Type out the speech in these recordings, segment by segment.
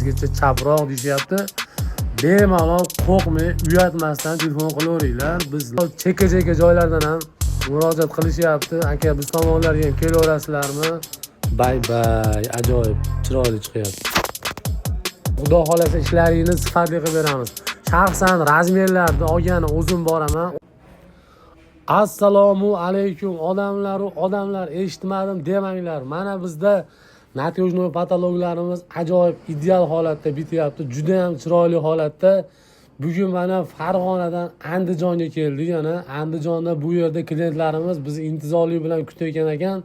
bizgacha chaproq deyishyapti. Bemalol qo'rqmay, uyatmasdan telefon qilaveringlar. Biz chekka chekka joylardan ham murojaat qilishyapti. Aka, biz tomonlarga ham kelaverasizlarmi? Bay bay, ajoyib chiroyli chiqyapti. Xudo xohlasa, ishlaringni sifatli qilib beramiz. Shaxsan razmerlarni olgani o'zim boraman. Assalomu alaykum, odamlaru odamlar, eshitmadim demanglar. Mana bizda натяжной потолок larimiz ajoyib ideal holatda bityapti, juda ham chiroyli holatda. Bugun mana Farg'onadan Andijonga keldik. Yana Andijonda bu yerda klientlarimiz bizni intizorlik bilan kutayotgan ekan.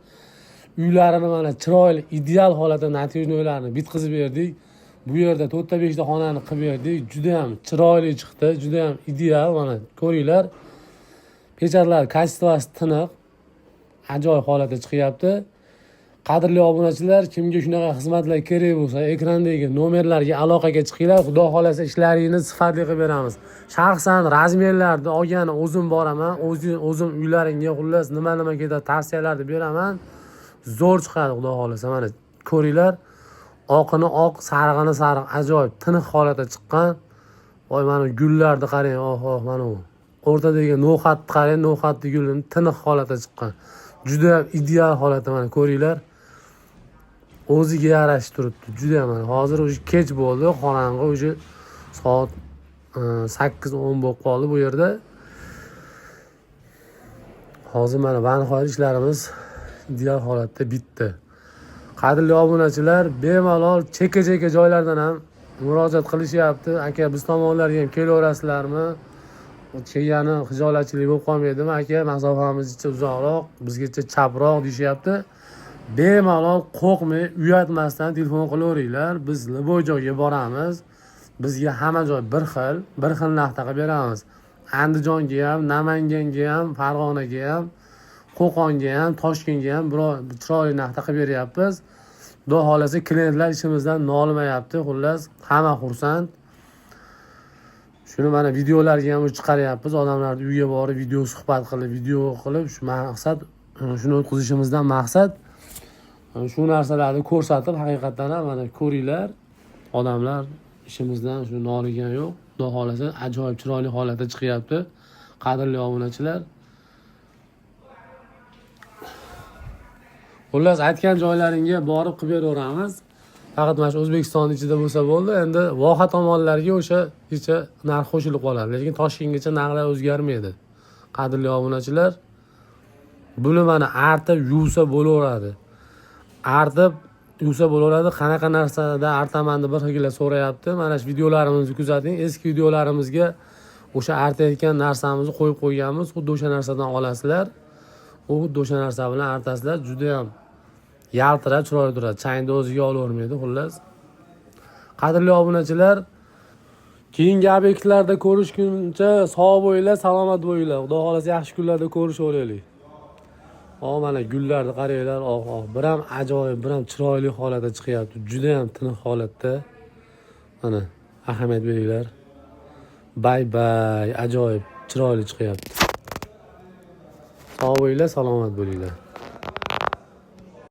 Uylarini mana chiroyli ideal holatda натяжной larni bitqizib berdik. Bu yerda to'rtta, beshta xonani qilib berdik, juda ham chiroyli chiqdi, juda ham ideal. Mana ko'ringlar, pechatlar качество si tiniq, ajoyib holatda chiqyapti. Qadrli obunachilar, kimga shunaqa xizmatlar kerak bo'lsa, ekrandagi nomerlarga aloqaga chiqinglar. Xudo xohlasa, ishlaringni sifatli qilib beramiz. Shaxsan razmerlarni olgani o'zim boraman, o'zim uylaringga, xullas, nima nima ketadi, tavsiyalarni beraman. Zo'r chiqadi, xudo xohlasa. Mana ko'ringlar, oqini oq, sarig'ini sariq, ajoyib tiniq holatda chiqqan. Voy, mana gullarni qarang, oh oh, mana u o'rtadagi no'xatni qarang, no'xatni gulini tiniq holatda chiqqan, juda ideal holatda. Mana ko'ringlar, o'ziga yarashib turibdi juda. Mana hozir уже kech bo'ldi, qorong'i, уже soat 8:10 bo'lib qoldi bu yerda. Hozir mana va nihoyat ishlarimiz ideal holatda bitdi. Qadrli obunachilar, bemalol chekka chekka joylardan ham murojaat qilishyapti. Aka, biz tomonlarga ham kelaverasizlarmi? Kelgani xijolatchilik bo'lib qolmaydimi, aka, masofamizcha uzoqroq, bizgacha chaproq deyishyapti. Bemalol qo'rqmay, uyatmasdan telefon qilaveringlar. Biz любой joyga boramiz, bizga hamma joy bir xil, bir xil narxda qilib beramiz. Andijonga ham, Namanganga ham, Farg'onaga ham, Qo'qonga ham, Toshkentga ham biror chiroyli narxda qilib beryapmiz. Xudo xohlasa, klientlar ishimizdan nolimayapti, xullas, hamma xursand. Shuni mana videolarga ham chiqaryapmiz. Odamlarni uyiga borib, video suhbat qilib, video qilib, shu maqsad, shuni o'tkazishimizdan maqsad shu narsalarni ko'rsatib, haqiqatdan ham mana ko'ringlar, odamlar ishimizdan shu noligan yo'q. Xudo xohlasa, ajoyib chiroyli holatda chiqyapti, qadrli obunachilar. Xullas, aytgan joylaringga borib qilib beraveramiz. Faqat mana shu O'zbekiston ichida bo'lsa bo'ldi. Endi voha tomonlarga o'sha kecha narx qo'shilib qoladi, lekin Toshkentgacha narxlar o'zgarmaydi. Qadrli obunachilar, buni mana artib yuvsa bo'laveradi, artib yuvsa bo'laveradi. Qanaqa narsada artaman deb bir xillar so'rayapti. Mana shu videolarimizni kuzating, eski videolarimizga o'sha artayotgan narsamizni qo'yib qo'yganmiz. Xuddi o'sha narsadan olasizlar, u xuddi o'sha narsa bilan artasizlar, judayam yaltirab chiroyli turadi, changni o'ziga olavermaydi. Xullas, qadrli obunachilar, keyingi obyektlarda ko'rishguncha sog' bo'linglar, salomat bo'linglar. Xudo xohlasa, yaxshi kunlarda ko'rishaveraylik. Oh, mana gullarni qaranglar, oh oh, bir ham ajoyib, bir ham chiroyli holatda chiqyapti, judayam tiniq holatda. Mana ahamiyat beringlar. Bay bay, ajoyib chiroyli chiqyapti. Sog' bo'linglar, salomat bo'linglar.